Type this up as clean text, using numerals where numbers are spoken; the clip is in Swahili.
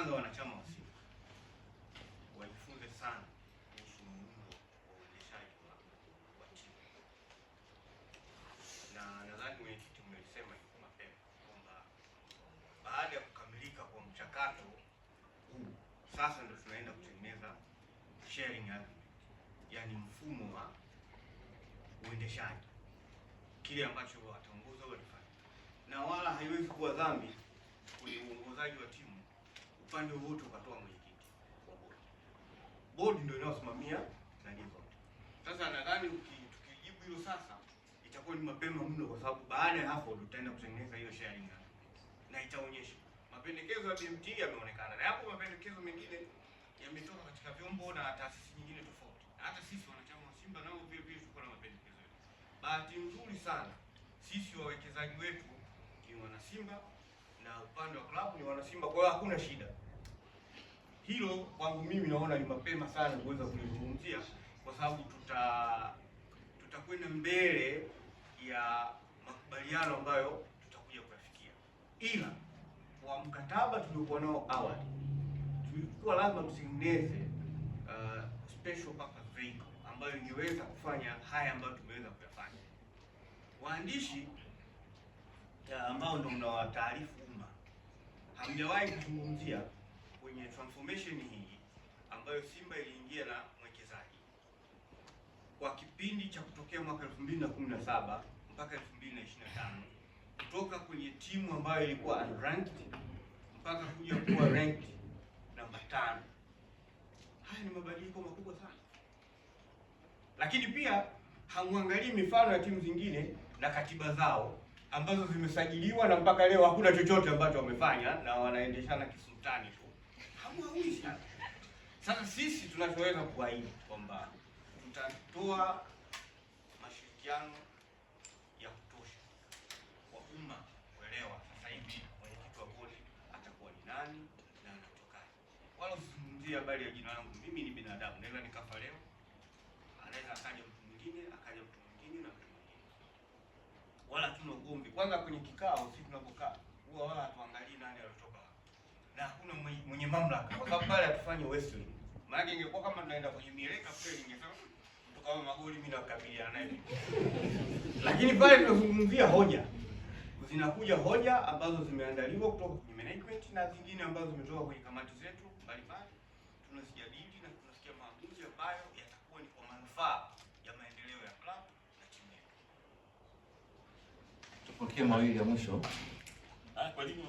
Kwanza wanachama wa Simba wajifunze sana kuhusu muundo wa uendeshaji wa timu, na nadhani mwenyekiti umelisema hivyo mapema kwamba baada ya kukamilika kwa mchakato huu sasa ndio tunaenda kutengeneza sharing agreement, yani mfumo wa uendeshaji, kile ambacho wataongoza walifanya, na wala haiwezi kuwa dhambi kwenye uongozaji wa timu upande wowote ukatoa mwenyekiti wa bodi. Bodi ndio inayosimamia nani zote. Sasa nadhani tukijibu hilo sasa itakuwa ni mapema mno, kwa sababu baada ya hapo tutaenda kutengeneza hiyo sharing agreement na itaonyesha mapendekezo ya BMT yameonekana, na yapo mapendekezo mengine yametoka katika vyombo na taasisi nyingine tofauti, na hata sisi wanachama wa Simba nao vile vile tuko na mapendekezo yetu. Bahati nzuri sana sisi wawekezaji wetu ni wanasimba na upande wa klabu ni wanasimba, kwa hiyo hakuna shida. Hilo kwangu mimi naona ni mapema sana kuweza kulizungumzia kwa sababu tutakwenda mbele ya makubaliano ambayo tutakuja kuyafikia, ila kwa mkataba tuliokuwa nao awali tulikuwa lazima tutengeneze special purpose vehicle ambayo ingeweza kufanya haya ambayo tumeweza kuyafanya. Waandishi ambao ndio mnawataarifu umma, hamjawahi kuzungumzia kwenye transformation hii ambayo Simba iliingia na mwekezaji kwa kipindi cha kutokea mwaka 2017 mpaka 2025, kutoka kwenye timu ambayo ilikuwa unranked mpaka kuja kuwa ranked namba 5. Haya ni mabadiliko makubwa sana, lakini pia hamwangalii mifano ya timu zingine na katiba zao ambazo zimesajiliwa na mpaka leo hakuna chochote ambacho wamefanya na wanaendeshana kisultani tu, hamwaulizi. Sasa sisi tunachoweza kuahidi kwamba tutatoa mashirikiano ya kutosha kwa umma kuelewa sasa hivi mwenyekiti wa bodi atakuwa ni nani na anatokaje. Wala usizungumzie habari ya jina langu, mimi ni binadamu, naweza nikafa leo, anaweza akaja mtu mwingine, akaja mtu mwingine na mtu mwingine, wala hatuna ugomvi. Kwanza kwenye kikao sisi tunapokaa huwa wala hatuangalii nani aliotoka wapi, na hakuna mwenye mamlaka, kwa sababu pale hatufanyi wrestling. Maana ingekuwa kama tunaenda kwenye mieleka kweli, ningesema mtu kama Magoli mimi nakabiliana naye, lakini pale tunazungumzia hoja, zinakuja hoja ambazo zimeandaliwa kutoka kwenye management na zingine ambazo zimetoka kwenye kamati zetu mbalimbali, tunazijadili na tunasikia maamuzi ambayo yatakuwa ni kwa manufaa ya maendeleo ya klabu na timu yetu. Tupokee mawili ya mwisho. Kwa nini